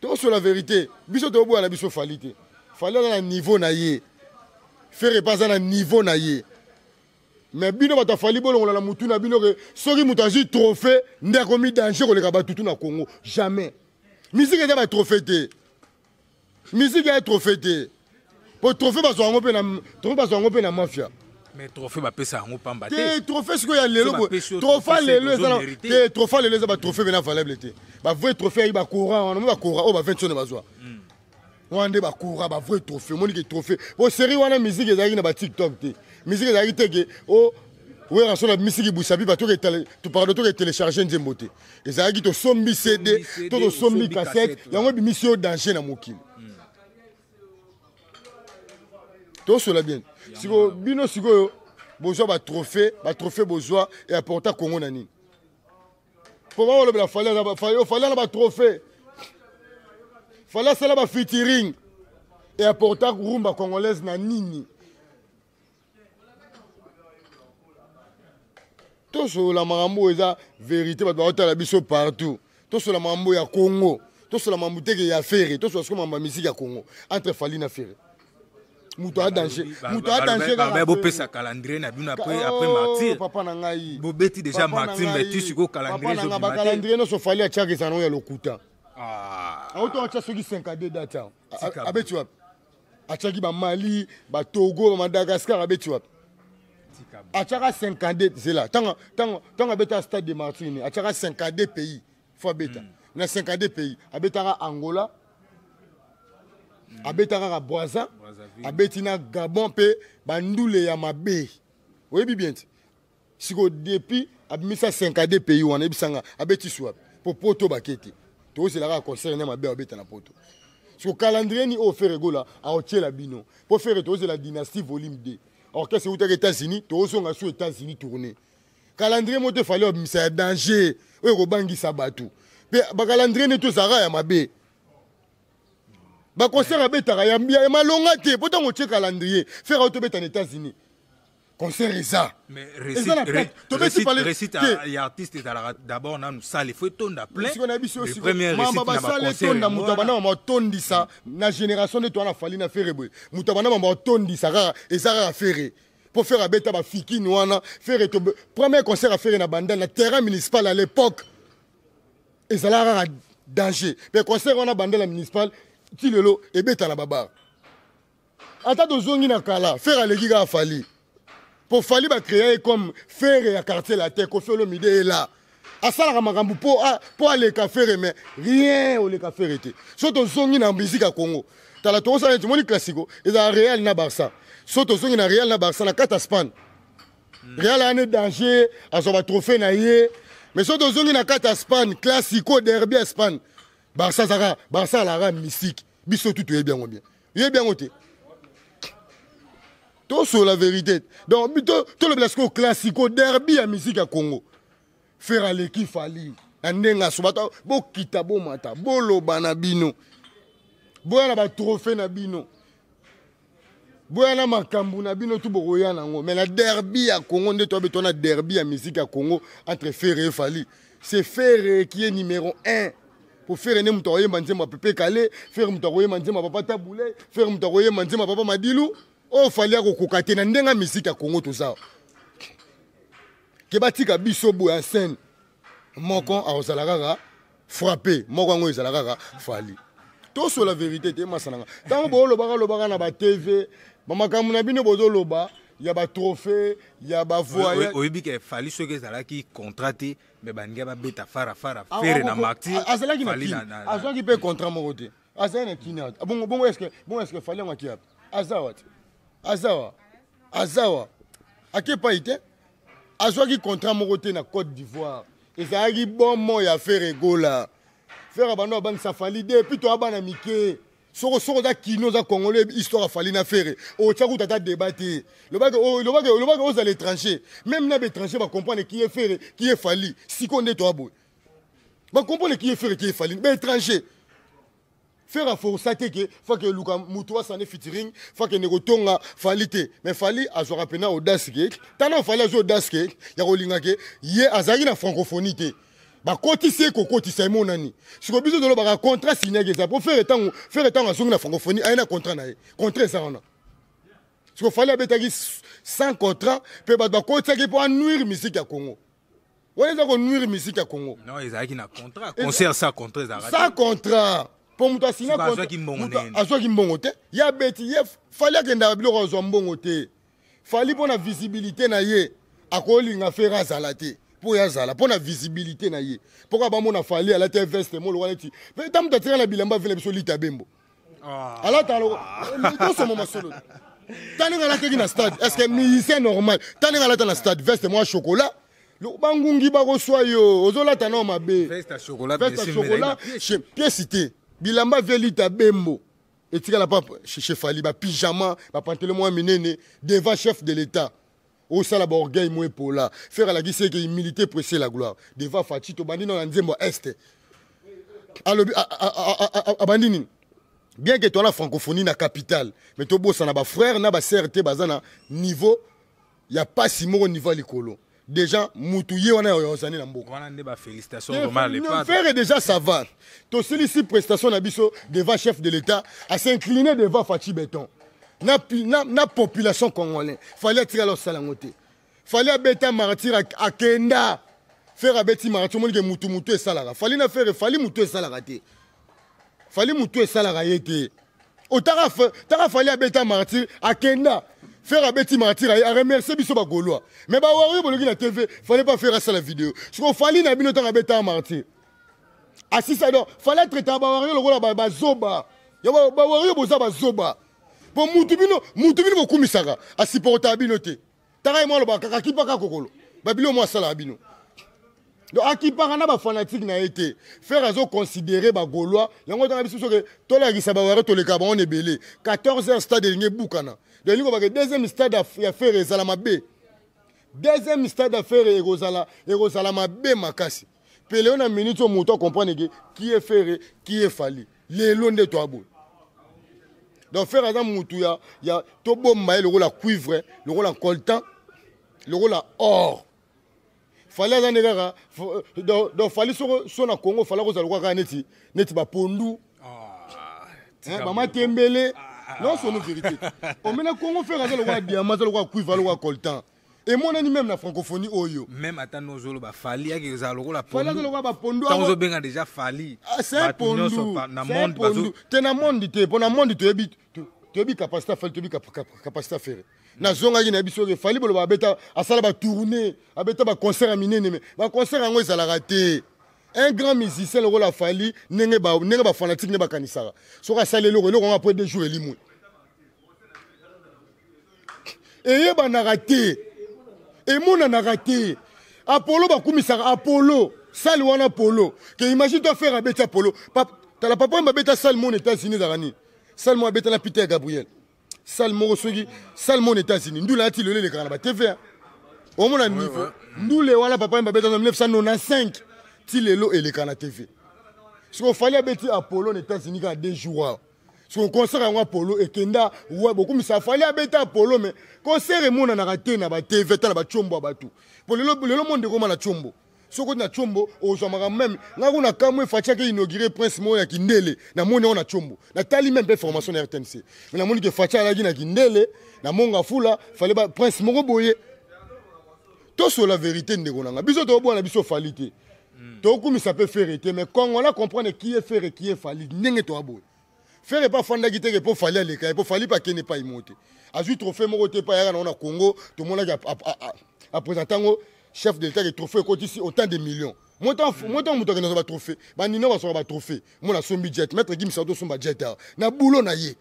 To sur la vérité. Biso to boya na biso Fally te. Fally aza na niveau na ye. Ferre pas na niveau na ye. Mais bino bato afali bolongola na mutu na bino ke soki mutu azwi trophée nde akomi danger koleka bato tu na Congo. Jamais. Musique eza ba trophée te. Musique eza trophée te. Po trophée bazwa yango mpe na, trophée bazwa yango mpe na mafia. Mais trophée bapesa yango pamba te. Te, trophée sikoyo ya lelo Soki boye. bapesi yo Trophée trophée, lelo c'est eza na- ozo mériter. te, trophée lelo eza ba trophée mpe na valable te. Ba vrai trophée ayi ba courant wana, ba courant oyo ba 20 wana bazwa. Wana nde ba courant, ba vrai trophée. Omoni ke trophée. Po série wana musique ezalaki na ba TikTok te. Musique ezalaki te ke, oh, Wera so na misiki busabi ba toke tele, to pardon, toke télécharger nzembo te. Ezalaki to sombi CD, Sombi CD, to to sombi sombi cassette, cassette, yango bimisi yo danger na mokili. To sola bien. Siko bino sikoyo Bozwa ba trophée, ba trophée bozwa et apporta Congo na nini? Po ba olobela Fally Fally Fally na ba trophée. Fally asala ba featuring et apporta rumba congolaise na nini? Tosolola makambo oyo eza verité, bato baotala biso partout. Tosolola makambo ya Congo, tosolola makambo teke ya Ferre, tosolola sikoyo makambo ya musique ya Congo entre Fally na Ferre. Moto a danger, moto a danger kaka. Bopesa calendrier na bino après après oh, martyr. Papa na ngai, bobeti déjà martyr, mais ti sikoyo calendrier ezobima te. Bacalendrier nyonso Fally atiaka ezala nango ya lokuta. Auto atia soki 52 date abeti wapi? Atiaki bamali, batogo, bamadagascar, abeti wapi? Atiaka 52, zela ntango ntango abetaka stade de martyr, atiaka 52 pays fo abeta. Na 52 pays abetaka Angola, abetaka kaka Braza, abeti na Gabon mpe bandule ya mabe, oyebi bien ti sikoyo depuis abimisa 52 pays wana, ebisanga abeti su wapi? Po poto bake te, tozela kaka concert ne mabe abeta na poto. Siko calendrier ni oyo Ferre Gola aotiela bino? Po Ferre, tozela Dynastie volume 2, orchestre eutaki États-Unis, tozonga su États-Unis tourner. Calendrier moko te Fally abimisa ya danger oyo ekobangisa bato, mpe bacalendrier nde tozalaka ya mabe, baconcert abetaka ya malonga te. Po ntango otie calendrier, Ferre oyo tobeta na États-Unis, concert eza réussite ya artiste ezalaka d'abord nanu salle faut etonda plein. Siko na biso mama basale etonda, moto abanda mama otondisa na génération nde towana Fally na Ferre boye, moto abanda mama otondisa kaka eza kaka Ferre. Mpo Ferre abeta bafikini wana. Ferre, premier concert ya Ferre na Bandal, na terrain municipal à l'époque, ezalaka kaka danger. Mpe concert wana Bandal ya municipal ti lelo ebeta na babar. Ata tozongi na kala, Ferre aleki kaka Fally, mpo Fally bacréa ye comme Ferre ya Quartier Latin. Koffi Olomide ye la asalaka makambo mpo aleka Ferre, mais rien, oleka Ferre te. So tozongi na musique ya Congo, tala, tokosala neti moni classico ezala Real na Barça. So tozongi na Real na Barça na kati ya Spagne, Real aya ne danger, azwa batrophée na ye. Mais so tozongi na kati ya Spagne, classico, derby ya Espagne, Barça azaka, Barça alaka mystique. Biso tu toyebi yango bien, yebi yango te, tosola vérité. Donc tolobela sikoyo classico, derby ya musique ya Congo, Ferre aleki Fally na ndenge aso. Bato bokita, bomata, boloba na bino, boya na batrophée na bino, boya na makambo na bino tu bokoya nango. Mais na derby ya Congo nde toyabe to na derby ya musique ya Congo entre Ferre et Fally, c'est Ferre qui est numéro 1. Po Ferre nde moto akoyemba nzembo ya Pepe Kale, Ferre moto akoyemba nzembo ya papa Tabu Ley, Ferre moto akoyemba nzembo ya papa Madilu. Oyo Fally akokoka te na ndenge ya musique ya Congo. Toza ke batika biso boye en scène moko akozala kaka frappe moko, yango ezala kaka Fally. Tosola vérité te, masa nanga. Ntango boolobaka lobaka na batv, bamakambo na bino bozoloba ya batrophée, ya bavoye. Oyebi ke Fally, soki ezalaki contrat te, me baningi babeta fara fara Ferre na martyr. Azalaki na Kini, azwaki mpe contrat moko te, azali na Kini. Bongo bongo est-ce bongo est-ce Fally yango aki wapi? Aza wa te, aza wa, aza wa, ake epai te. Azwaki contrat moko te na Côte d'Ivoire, ezalaki bomo ya Ferre Gola. Ferre bando abangisa Fally depuis toya bana mike. Soko soko oza kino, oza congolais, histoire afali na Ferre otya kuta ata débat te. Lobaki lobaki ozala étranger, même na baétranger bacomprendre qui est Ferre, qui est Fally. Sikoyo nde toya boye, bacomprendre qui est Ferre, qui est Fally, baétranger. Ferre aforsa te ke fake eluka motu asane featuring, fake ndeko tonga Fally te. Mais Fally azwaka mpena audace ke tana Fally azwi audace ke ya kolinga ke ye azalaki na francophonie te, bakotisi ye, kokotisa emonani. Siko biso tolobaka contrat signaki eza po Ferre. Ntango Ferre, ntango azongi na francophonie, aye na contrat na ye, contrat eza wana. Siko Fally abetaki sans contrat, mpe bato bakotisaki mpo anuire musique ya Congo. Wana eza konuire musique ya Congo. Non, ezalaki na contrat. Concert sans contrat ezalaka. Sans contrat, mpo moto asigna. Azwaki mbongo? Azwaki mbongo te. Ye abeti, ye Fally akendaka biloko, azwa mbongo te. Fally, mpo na visibilité na ye, akolinga Ferre azala te mpo ye azala, mpo na visibilité na ye, mpo kaka bamona Fally alati veste mo lokola neti ta moto atika na bilamba vele biso lita bembo. Alata tosoma masolo ta ndenge alataki na stade. Est ce que musicien normal, ta ndenge alata na stade, veste mwa chocolat, bangungi bakoswa yo, ozolata nao mabe. Veste ya chocolat? Veste ya chocolat, pièce te, bilamba velita bembo etikala pa chez Fally, bapyjama, bapantalon mwa minene devant chef de l'État. Osala ba orgueil mo epola. Ferre alakisi eke humilité précède la gloire. Devant Fatshi tobandi na nzembo est. Alobi abandi nini? Bien que toi la francophonie na capitale, mais tobosana ba frère na ba sœur te baza na niveau ya pasi moko niveau ya likolo. Déjà mutu ye wana ya ozani na mboka. Wana nde ba félicitations vraiment le padre. Ferre déjà ça va. Tosilisi prestation na biso devant chef de l'État à s'incliner devant Fatshi Béton. Na population congolaise. Fallait atikala osala yango te. Fallait abeta martyr akenda. Ferre abeti martyr omoni ke mutu mutu esalaka. Fally na Ferre Fally mutu esalaka te. Fally mutu esalaka ye te. Otaka taka Fally abeta martyr akenda. Ferre abeti martyr aye a remercier biso ba Gaulois. Mais ba Warrior boloki na TV, fallait pas faire ça la vidéo. Siko Fally na bino tanga abeta martyr. Asisa donc fallait traiter ba Warrior lokola ba bazoba. Ya ba Warrior boza bazoba. Po mutu bino bokumisaka, a supporter bino te. Taka ye mwa alobaka kaka akipaka kokolo. Ba bilo mwa asala bino. Donc akipaka na ba fanatique na ye te. Ferre azo considérer ba Gaulois, yango tanga biso soki tolakisa ba Warrior toleka bango na ebele. 14 heures stade elingi ebukana. Donc elingi kobaka deuxième stade ya Ferre ezala mabe. Deuxième stade ya Ferre ekozala mabe makasi. Pe lelo na minute oyo moto a comprendre que qui est Ferre, qui est Fally. Lelo nde to aboye. Donc Ferre aza mutu ya tobomba ye lokola cuivre, lokola coltan, lokola or. Fally aza nde kaka, donc Fally soko so na Congo Fally akozala lokola kaka neti ba pondu. Hein, ba matembele. Non, c'est une vérité. Omena Congo Ferre aza lokola diamant, aza lokola cuivre, lokola coltan. Et mon ami même la francophonie oyo. Même ata nozolo ba Fally yake ezala lokola Fally aza lokola ba pondu. Tango ozobenga déjà Fally. Ah, c'est un Bato nyonso pondu. na C'est un monde bazo pondu. Te na monde te, po na monde toyebi, toyebi capacité Fally, toyebi capacité Ferre. Na zongaki na biso ke Fally boloba abeta, asala ba tournée, abeta ba concert ya minene, mais ba concert yango ezalaka te. Un grand musicien lokola Fally, ndenge ba fanatique ne bakanisaka. Soki asali eloko, eloko yango après 2 jours elimwe. Eyebanaka te, emonanaka te. Apollo bakumisaka Apollo, salle wana Apollo. Ke imagine toi faire abeti Apollo. Tala papa oyo babeta salle mon États-Unis ezalaka nini? Salle mo abeta na Peter Gabriel. Salle moko soki, salle mon États-Unis. Ndula ati lelo elekaka na ba TV, hein. Omona niveau. Ndule wana papa oyo babeta na 1995 ti lelo elekaka na TV. Siko Fally abeti Apollo na États-Unis kaka 2 jours awa. Son concert yango Apollo ekenda, ouais, beaucoup mais ça fallait abeta Apollo, mais concert emonanaka te na ba TV, ta na ba tchombo ya bato. Po lelo monde ekoma na tchombo. Soko na tchombo, ozwamaka même. Nga kuna kamwe Fatshi ake inauguré Prince Moyo ya Kindele, na moni yango na tchombo. Na tali même pe formation na RTNC. Mais na moni ke Fatshi alaki na Kindele, na Monga Fula, fallait ba Prince moko boye. Toso la vérité ndeko nanga. Biso to bwana biso Fally te. Tokumisa pe Ferre te, mais Congo la comprendre qui est Ferre, qui est Fally. Ndenge to aboye. Ferre pas fandaki te ke po Fally aleka, po Fally pa kene pa imote. Azui trophée moko te pa yaka na ona Congo, to monaki a présenter ngo chef de l'État ke trophée ekoti ici autant de millions. Moi tant, moi tant moto akenda ba trophée. Ba nino ba soka ba trophée. Moi na sombi jet, maître Gims auto somba jet awa. Na boulot na ye.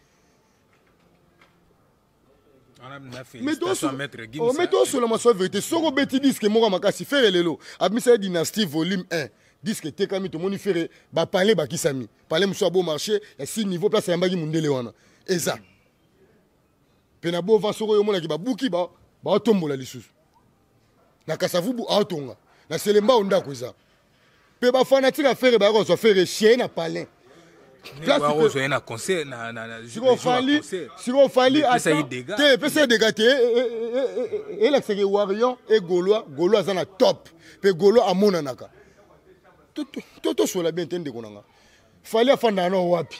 Mais toi, Félicitations à Maître Gims, oh, mais toi, sur la masse vérité, soko beti disque moko makasi Ferre lelo. Abimisa dynastie volume 1. Disque tekami to moni Ferre ba parler ba kisami. Parler muso bon marché, ya 6 niveau place ya mbaki mundele wana. Eza. Pe na bova soko yo monaki ba buki ba ba tombola lisusu. Na Kasavubu atonga. Na Selemba ondako eza. Pe ba fanatique ya Ferre ba ko so Ferre chien na palais. Place que na concert, na, na, na, Siko jour ya Fally, concert. siko Fally, Mais pesa ye attends. dégâts. Te, pesa ye dégâts te. E, la seke Warrior et Gaulois, Gaulois aza na top. Pe Gaulois amonanaka. To, to, to, to sola bien te ndeko nanga. Fally afanda na wapi?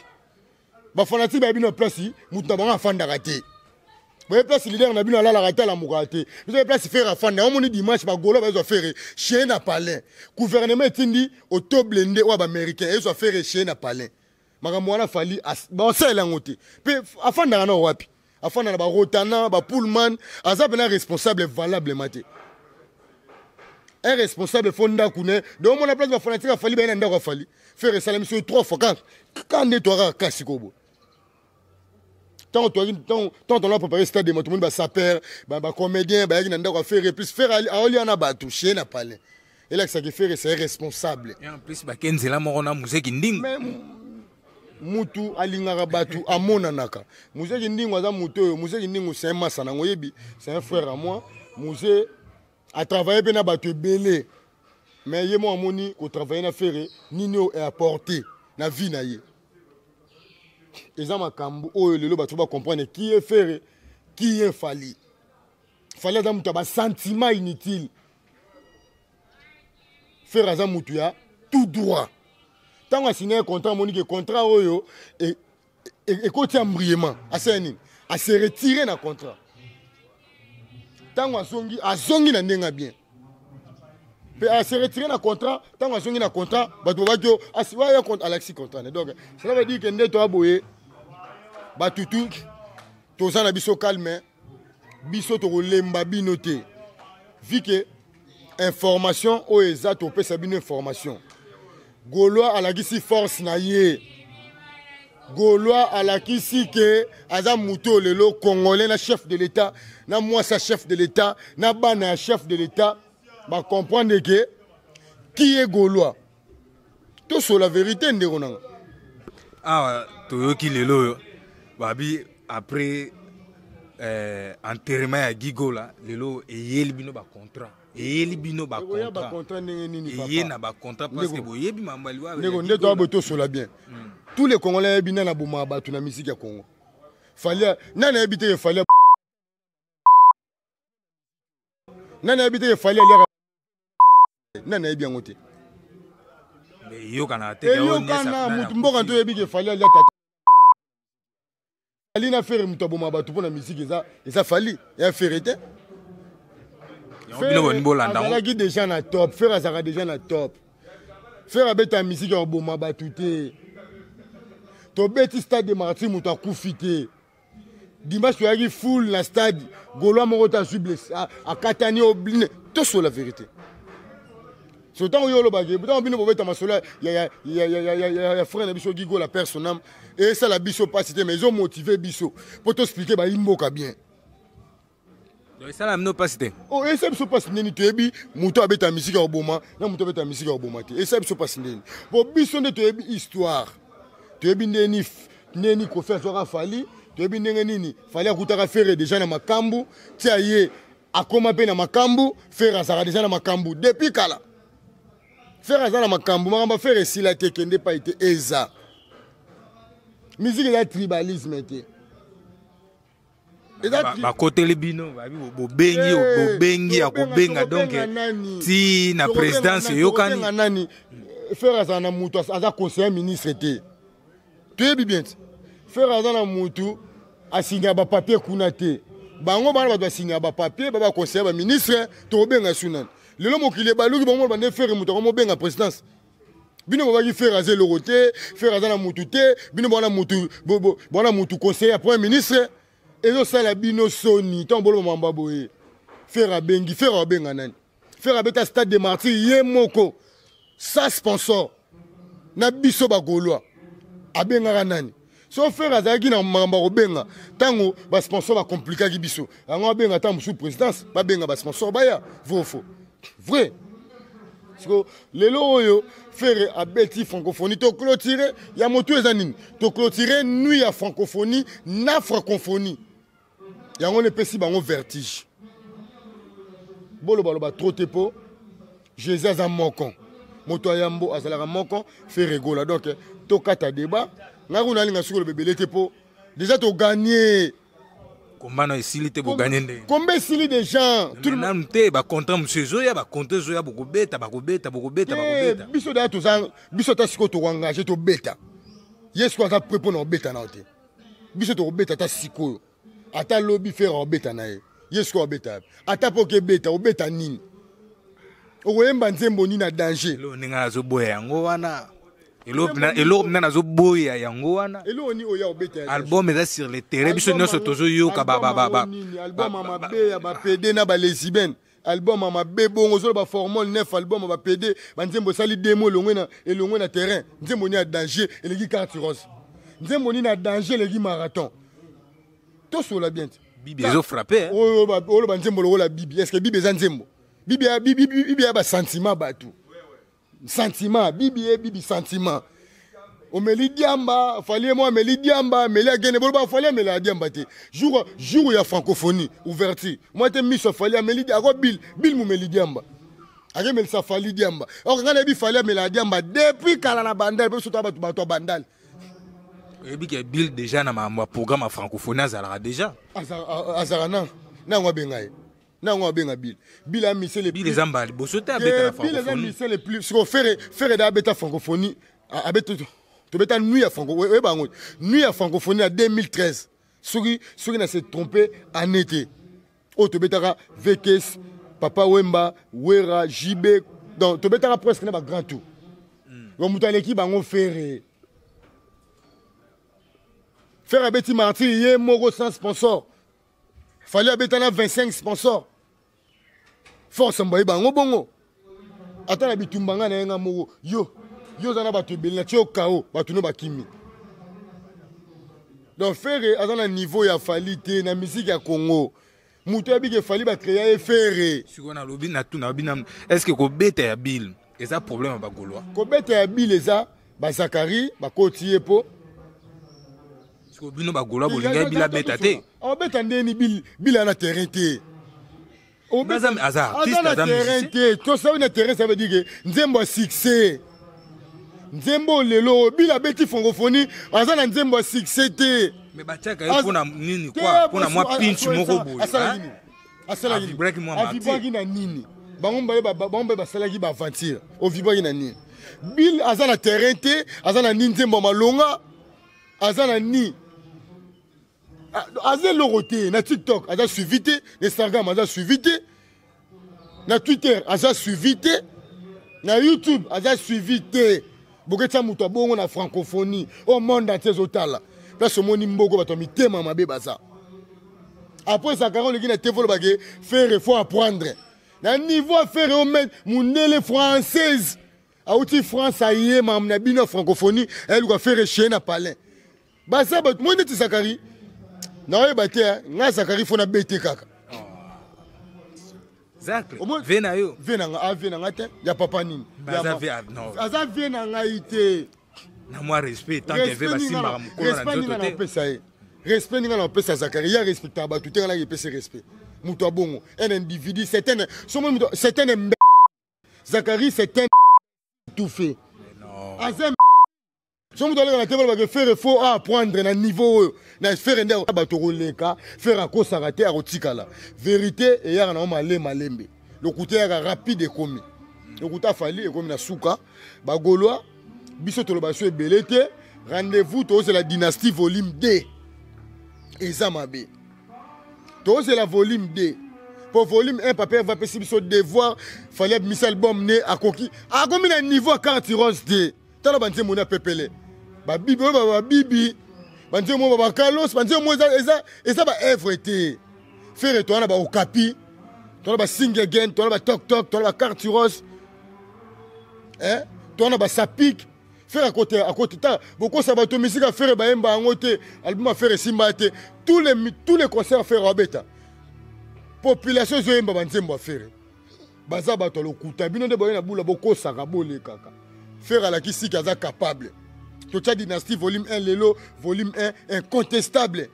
Ba fanatique ba bino place, mutu na bango afandaka te. Boye place leader na bino alalaka te, alamukaka te. Biso place Ferre afanda, omoni dimanche ba Gaulois bazwa Ferre chien na palais. Gouvernement etindi auto blindé oyo ba américain ezwa Ferre chien na palais. Makambo wana Fally ba osala yango te. Pe afandaka na wapi? Afanda na ba Rotana, ba Pullman, aza pena responsable valablement te. Un responsable fo ndako ne, donc mona place ba fanatique Fally ba na ndako Fally. Ferre esalami so 3 fois quand quand nde toaka kasi kobo. Tant toi, tant, tant on a préparé stade de tout le monde ba sapeur, ba, ba comédien, ba yaki na ndako Ferre plus Ferre ali, ali ana bato chien na palais. Et là ça qui Ferre c'est responsable. Et en plus ba kenzela moko na Muzeki Ndingo. Mais mutu alingaka bato amonanaka. Muzeki Ndingo aza mutu oyo, Muzeki Ndingo c'est un masa na ngoyebi, c'est un frère à moi. Mzee atravaille mpe na bato ebele, mais ye mo amoni kotravaille na Ferre nini oyo eapporte na vie na ye. Eza makambo oyo lelo bato bacomprendre qui est Ferre, qui est Fally. Fally aza moto ya basentiment inutile, Ferre aza moto ya tout droit. Ntango asigne contrat, amoni ke contrat oyo ekoti embrayement, asala nini? Ase retire na contrat. Ntango azongi, azongi na ndenge ya bien mpe ase retire na contrat. Ntango azongi na contrat, bato babaki o waya alakisi contrat. Donc cela veut dire ke nde toya boye, batutu toza na biso calme, biso tokolemba bino te, vu que information oyo eza, topesa bino information. Gaulois alakisi force na ye. Gaulois alakisi ke aza moto oyo lelo congolais na chef de l'État, na mwasi ya chef de l'État, na bana ya chef de l'État bacomprendre ke qui est Gaulois. Tosola vérité, ndeko nanga. Awa toyoki lelo oyo babi après enterrement ya Gigola, lelo eyeli bino bacontrat, eyeli bino. Ekoya bacontrat ndenge nini? Eye na bacontrat parce que boyebi mambo ya liwa. Ndeko, nde toya boye, tosola bien. Tous les Congolais ayebi nani abomaka bato na misiki ya Congo. Fally, nani ayebi te ke Fally? Nani ayebi te ke Fally aliaka? Nani ayebi yango te? Eyokana te. Eyokana mutu mboka toyebi ke Fally alia tata Ali na Ferre. Moto aboma bato mpo na misiki eza Fally, ya Ferre te. Azalaki déjà na top. Ferre azalaka déjà na top. Ferre abeta misiki ya koboma bato te. Tobeti Stade de Martyr, moto akufi te. Dimanche toyaki full na stade, Gaulois moko te azwi blessé, akatani obline. Tosola vérité. So ntango yo olobaki, ntango bino bobeta masolo ya frère na biso Gigola, père son âme, esala biso mpasi te, mais ezomotive biso mpo toexplike bayi mboka bien. Esala bino mpasi te? Oh, esala biso mpasi ndeni? Toyebi moto abeta misiki ya koboma na moto abeta misiki ya koboma te. Esala biso mpasi ndeni? Po biso nde toyebi histoire, toyebi ndeni ndeni Kofi azwaka Fally, toyebi ndenge nini Fally akutaka Ferre déjà na makambo, tia ye akoma mpe na makambo. Ferre azalaka déjà na makambo depuis kala. Ferre aza na makambo, makambo Ferre esila te, kende epai te. Eza musique, eza tribalisme te. Bakoteli bino, bobengi, bobengi ya kobenga, donc ti na présidence eyokani. Nani? Ferre azala na mutu aza conseiller ministre te, toyebi bien te. Ferre aza na mutu asinya bapapier kuna te. Bango bana bato basinya bapapier, ba baconseiller baministre, tokobenga su nani? Lelo mokili ebaluki, bango bande Ferre moto akomobenga présidence. Bino bobaki Ferre aza eloko te, Ferre aza na mutu te. Bino bwana mutu, bwana mutu conseiller ya premier ministre, ezosala bino soni ntango boloba mambo boye. Ferre abengi, Ferre abenga nani? Ferre abeta Stade de Martyr ye moko sa sponsor na biso bagaulois, abengaka nani? So Ferre azalaki na makambo ya kobenga, ntango basponsor bakomplikaki biso yango, abenga ntango mosusu présidence, babenga basponsor baya. Vrai, faux? Vrai. Siko lelo oyo Ferre abeti francophonie, toclôture ya motu eza nini? Toclôture nuit ya francophonie na francophonie, yango nepesi bango vertige. Bolobaloba trop te, mpo Jésus aza moko, moto ya yambo azalaka moko, Ferre Gola. Donc tokata débat. Ngai kuna alinga soki oloba ebele te, mpo déjà toganye. Kombano esili te, boganye ndenge? Komba esili déjà. Nanu te. Bacontrat mosusu ezoya, bacontrat ezoya, bokobeta, bakobeta, bokobeta, bakobeta. Biso daya toza, biso ata sikoyo tokoengage, tobeta. Ye sikoyo aza prêt mpo na kobeta nao te. Biso tokobeta ata sikoyo, ata lobi. Ferre akobeta na ye. Ye sikoyo abeta, ata mpo okebeta, obeta nini? Okoyemba nzembo nini na danger? Eloko ndenge nazoboya yango wana, eloko mpenza nazoboya yango wana. Eloko nini oya obeta? Album eza sur le terrain, biso nyonso tozoyoka. Album ya mabe ya bapede na balesibene, album ya mabe bongo ozoloba formol 9, album ya bapede, banzembo esali demo, elongwe na terrain. Nzembo nini ya danger eleki Carte Rose? Nzembo nini ya danger eleki Marathon? Tosola bien te. Bibi ezofrappe. Oyo banzembo lokola Bibi, est ce que Bibi eza nzembo? Bibi ya basentiment, bato sentiment, Bibi ye Bibi sentiment. Omeli diamba, Fally ye mo ameli diamba, ameli agene boloba Fally amela diamba te. Jour jour ya francophonie ouverture. Moi te miso Fally ameli ako bill bill mumeli diamba. Akemelisa Fally diamba. Or nga nayebi Fally amela diamba depuis kala na bandal pe soto bato bato ya bandal. Oyebi ke bill déjà na makambo ya programme ya francophonie azalaka déjà. Azalaka na na ngo abenga ye. Na ngo abenga bill. Bill a misele Bill eza mbala liboso te abeta na francophonie. Bill eza misele plus siko Ferre Ferre da abeta francophonie abeta tobeta nuit ya franco oyeba yango nuit ya francophonie ya 2013 soki soki na se trompe année te oyo tobetaka vks papa wemba wera jb donc tobetaka presque na bagrand tour donc moto aleki bango Ferre. Ferre abeti martyr ye moko sans sponsor. Fally abeta na 25 sponsor. Force mbaye bango bongo. Ata na bitumba nga na ye nga moko yo yo oza na bato ebele na tie yo kao bato no bakimi. Donc Ferre aza na niveau ya Fally te na musique ya Congo. Moto ayebi ke Fally ba créa ye Ferre. Sikoyo nalobi na tuna lobi na est-ce que kobeta ya Bill eza problème ya ba Gaulois? Kobeta ya Bill eza ba Zacharie bakoti ye po sikoyo bino ba Gaulois bolingai Bill abeta te. Abeta ndeni Bill Bill ana terrain te. Aza artiste aza terrain te. Tosali na terrain ça veut dire que nzembo ya succès. Nzembo lelo Bill abeti francophonie aza na nzembo ya succès te. Mais batiaka ye mpona nini quoi? Mpona mwa pinch moko boye. Asala nini? Asala nini? Avibraki na nini? Bango mibale bango mibale basalaki ba aventure. Ovibraki na nini? Bill aza na terrain te, aza na nini nzembo ya malonga? Aza na nini? Aza eloko te na TikTok, aza suivi te, na Instagram aza suivi te, na Twitter aza suivi te, na YouTube aza suivi te. Boketia moto abongo na francophonie au monde entier ezotala. Place omoni mboko bato ya mitema mabe baza. Après Zacharie oleki na TV olobake Ferre faut apprendre. Na niveau ya Ferre omet mundele française. Auti France aye makambo na bino ya francophonie ayeluka Ferre chez na palais. Baza bato moi neti Zacharie. Naoyeba te nga Zacharie faut na bete kaka. Zacle, vie na yo. Vie na nga, ah vie na nga te, ya papa nini? Baza vie, ah, non. Aza vie na ngai te. Na mwa respect tant que vie basimbaka mokolo na nzoto te. Pesa ye. Respect ninga na pesa Zacharie, ya respecta bato te nga na pesa respect. Moto abongo, un individu, c'est un somo moto, c'est un mb. Zacharie c'est un tout fait. Aza so moto aleka na te balobaka Ferre faut apprendre na niveau oyo na Ferre nde bato koleka Ferre akosaka te akotikala vérité eyaka nango male malembe lokuta eyaka rapide ekomi lokuta Fally ekomi na suka bagaulois biso toloba so ebele te rendez-vous tozela dynastie volume 2 eza mabe tozela volume 2 po volume 1 papa va pesi biso devoir Fally abimisa album ne akoki akomi na niveau ya carte rose te. Tala banzembo na pepele babibi oyo babibi banzembo oyo bakalos banzembo eza eza eza ba œuvre te. Ferre toza na ba okapi, toza na ba sing again, toza na ba tok tok, toza na ba carte rose, hein, toza na ba sapik. Ferre akote akote ta bokosa bato misika Ferre bayemba yango te, album ya Ferre esimba te. Tous les concerts Ferre abeta population ezoyemba banzembo ya Ferre. Baza bato ya lokuta bino nde boye na bula bokosaka bolekaka. Ferre alakisi ki aza capable. Totia dynastie volume 1 lelo volume 1 incontestable.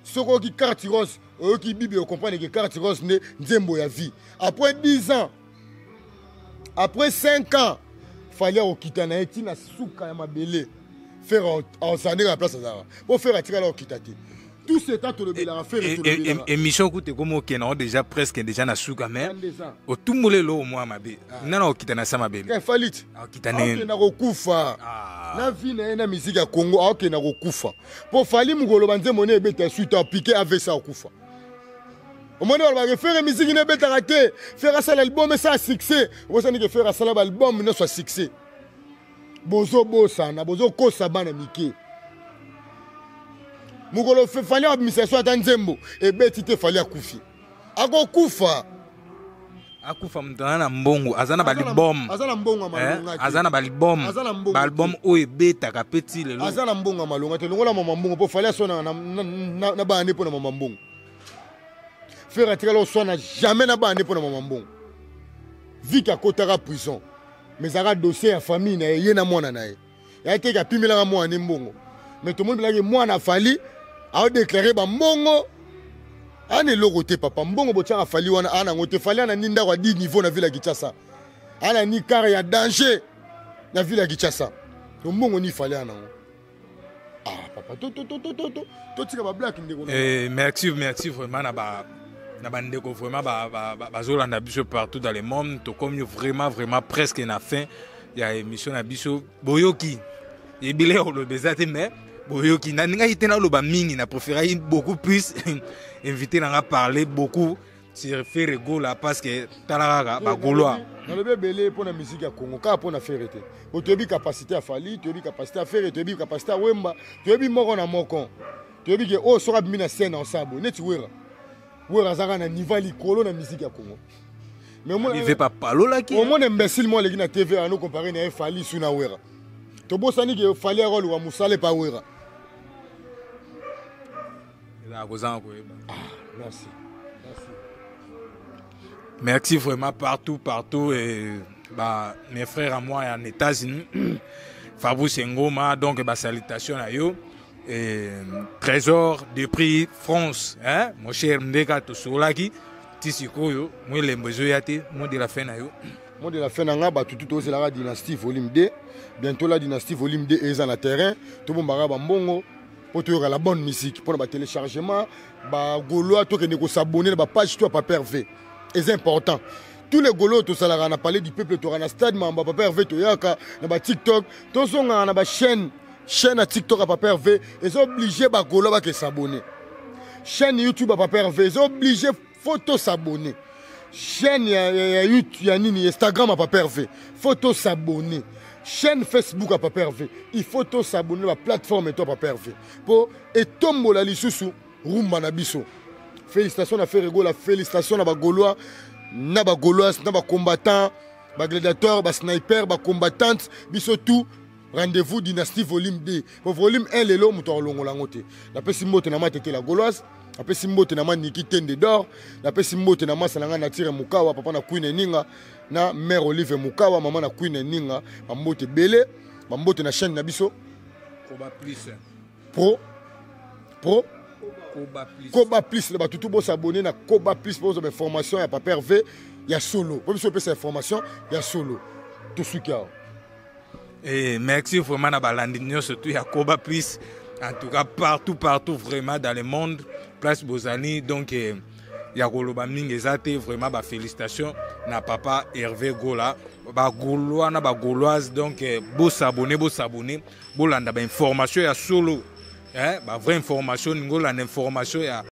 Soki oyoki carte rose oyoki bible ocomprendre que carte rose nde nzembo ya vie. Après 10 ans, après 5 ans, Fally akokita na ye ti na suka ya mabele. Ferre azala ndenge na place azalaka. Po Ferre atikala kokita te. Tout ce temps tolobelaka Ferre tolobelaka. Émission kutu ekomi okende yango déjà presque déjà na suka mais otumboli eloko mwa mabe. Nani akokita na sa mabele? Eh, Fally ti. Akokita ndenge nini? Akokenda kokufa. Na vie na ye na musique ya Congo akokenda kokufa. Po Fally mokolo ba nzembo ne ebeta suite a piqué AVC akufa. Omoni balobaka Ferre musique ne ebetaka te. Ferre asala album esala succès. Obosani ke Ferre asala ba album nyonso ya succès. Bozobosana, bozokosa bana mike. Mokolo Fally abimisa so ata nzembo ebeti te, Fally akufi. Akokufa. Akufa moto aza na mbongo, aza na balibom. Aza na mbongo ya malonga te. Aza na balibom. Aza na mbongo. Balibom oyo ebetaka pe ti lelo. Aza na mbongo ya malonga te. Longola mama mbongo po Fally aswana na bana ne mpo na mama mbongo. Ferre atikala oswana jamais na bana ne mpo na mama mbongo. Viki akotaka prison. Mais ezalaka dossier ya famille na ye, ye na mwana na ye. Ya te apimelaka mwana ne mbongo. Mais tomoni bilaki mwana Fally aodeklare bambongo ana eloko te. Papa, mbongo botiaka Fally wana, ana yango te. Fally ana ni ndako ya 10 niveau na ville ya Kinshasa, ana ni car ya danger na ville ya Kinshasa. To mbongo ni Fally ana yango? Ah papa, to to to to to to totika bablagues, ndeko. Eh, merci, merci vraiment na bandeko vraiment bazolanda biso partout dans le monde. Tokomi vraiment vraiment presque na fin ya émission na biso. Boyoki ebele ya koloba eza te, mais boyoki nalingaki te naloba mingi, na préféraki beaucoup plus invité na nga parler beaucoup sur Ferre Gola, parce que tala kaka bagaulois. Nalobi ebele mpo na musique ya Congo, kaka mpo na Ferre te. Po toyebi capacité ya Fally, toyebi capacité ya Ferre, toyebi capacité ya Wemba, toyebi moko na moko. Toyebi ke oyo soki abimi na scène ensemble neti Wera, Wera azaka na niveau ya likolo na musique ya Congo. Mais papalolaki. Omona imbécile mo aleki na TV ano compare na ye Fally su na Wera. Tobosani ke Fally akoluka mosala epa Wera. Ezala kozanga koyeba. Ah, merci. Merci vraiment partout, partout. Et bah, mes frères à moi en États-Unis, Fabrice Ngoma, donc bah, salutations à yo. Et Trésor depuis France, hein, mon cher Ndeka Tosolaki, tisikoyo, moi elembo ezoya te. Mot de la fin na yo. Mot de la fin na nga, bato tu tozelaka Dynastie volume 2. Bientôt la Dynastie volume 2 eza na terrain. Tobombaka bambongo mpo toyoka la bonne musique mpona batéléchargement. Bagaulois, tokende kos'abonner na bapage to ya Papa Hervé, eza important. Tous les Gaulois, tosalaka na Palais du Peuple, toyaka na stade, mamba Papa Hervé, toyaka na batiktok, tozongaka na bachaîne, chaîne ya TikTok ya Papa Hervé. Eza obligé bagaulois bake s'abonner. Chaîne YouTube ya Papa Hervé eza obligé, faut tos'abonner. Chaîne ya, ya nini, Instagram ya Papa Hervé, faut tos'abonner. Chaîne Facebook ya Papa Hervé, il faut tos'abonner. Baplateforme to ya Papa Hervé mpo etombola lisusu rumba na biso. Félicitation na Ferre Gola, félicitation na bagaulois, na bagauloise, na bacombattant, bagladiateur, basniper, bacombattante. Biso tout, rendez-vous Dynastie volume 2. Po volume 1 lelo moto akolongola yango te. Napesi mbote na Matete la Gauloise, napesi mbote na Maniki Tende d'or, napesi mbote na masa na ngai Natire Mukawa, papa na Queen Eninga, na mare Olive Mukawa, mama na Queen Eninga. Bambote ebele, bambote na chaîne na biso. Koba Plus. Pro pro. Koba Plus. Koba Plus na bato tu bos'abonner na Koba Plus mpo ozwa bainformation ya Papa Hervé ya solo, mpo biso opesa information ya solo. Tosuki awa. Et merci vraiment na balandi nyonso tu ya Koba Plus, en tout cas partout, partout vraiment dans le monde place bozali. Donc ya koloba mingi eza te. Vraiment bafélicitation na papa Hervé Gola, bagaulois na bagauloise. Donc bos'abonner, bos'abonner, bolanda bainformation ya solo, hein, bavrai information. Ningi olanda information ya